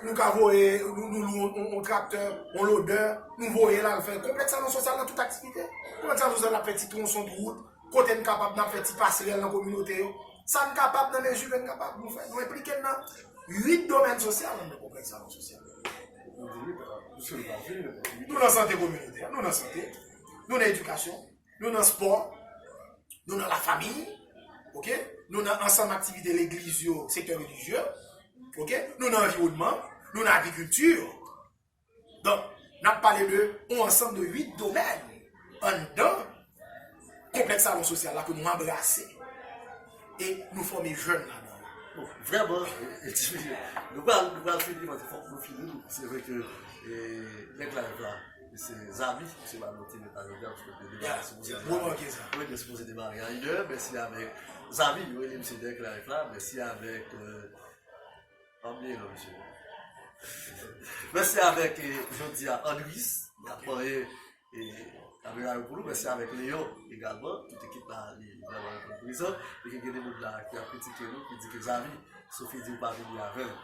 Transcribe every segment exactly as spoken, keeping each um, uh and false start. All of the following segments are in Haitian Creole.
Nou ka voye, nou, nou lwe yon, yon, yon traktè, yon lodè, nou voye l al fè konplèks salon sosyal nan tout aktivite. Konplèks salon sosyal ap fè ti twonson de wout, kote n kapab n ap fè ti pasrèl nan kominote yo. Sa n kapab nan mezi ke n kapab, nou fè. Nou enplike n nan uit domèn sosyal anndan konplèks salon sosyal. Nou nan sante kominotè, nou nan sante, nou nan edikasyon, nou nan spò, nou nan lafanmi, oke? Nou nan ansanm aktivite legliz yo, sektè relijye, oke? Nou nan anviwònman, nou nan agrikilti. Donk, n ap pale de yon ansanm de uit domèn anndan konplèks salon sosyal la ke nou anbrase e nou fòme jèn ladan. Bon, vrèman, e, e, nou pral, nou pral fini, paske fòk nou fini. Se vre ke, e, nèg live la, se Zavi, se pa nou te met a jodi a, paske nou te demare, se pou se demare. Wi, nou sipoze demare a inè. Mèsi avèk Zavi, wi, li, se nèg live la. Mèsi avèk, e, pa bliye non, mesye. Mèsi avèk, e, jodi a, Andris, k ap manyen, e, kamera yo pou nou. Mèsi avèk Leon egalman. Tout ekip la, li, li vrèman reponn prezan. E ke gen de moun la ki ap kritike nou, ki di ke Zavi, Sophie di ou pa vini avè l.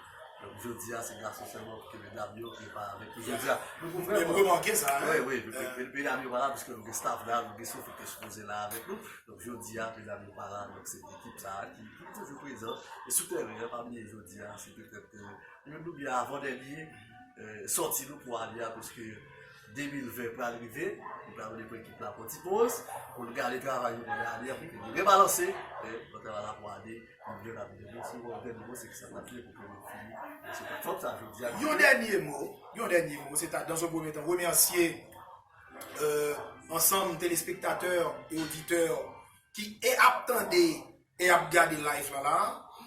Donk, jodi a, se gason sèlman ki medam yo ki pa avèk nou jodi a. Nou pou vrèman remake sa, wi, wi, medam yo pa la, piske nou gen staff la, nou gen Sophie ki sipoze la avèk nou. Donk, jodi a, medam yo pa la, donk se ekip sa a ki, ki toujou prezan. E sou tèren an, pa bliye jodi a, se petèt, e, youn oubyen avan dènye, e, sòti nou pou ane a, paske de mil ven pral rive, nou pral mande pou ekip la pran ti poz, pou nou gade travay yo pandan ane a, pou ke nou rebalanse, e, nan travay la pou ane, nou byen rapid. Donk, si w gen dènye mo, se ki sa n ap fè pou ke nou fini, e, se platfòm sa, jodi a. Yon dènye mo, yon dènye mo, se ta, dans un premier temps, remèsye, e, ansanm telespektatè e oditè ki e ap tande e ap gade live la la,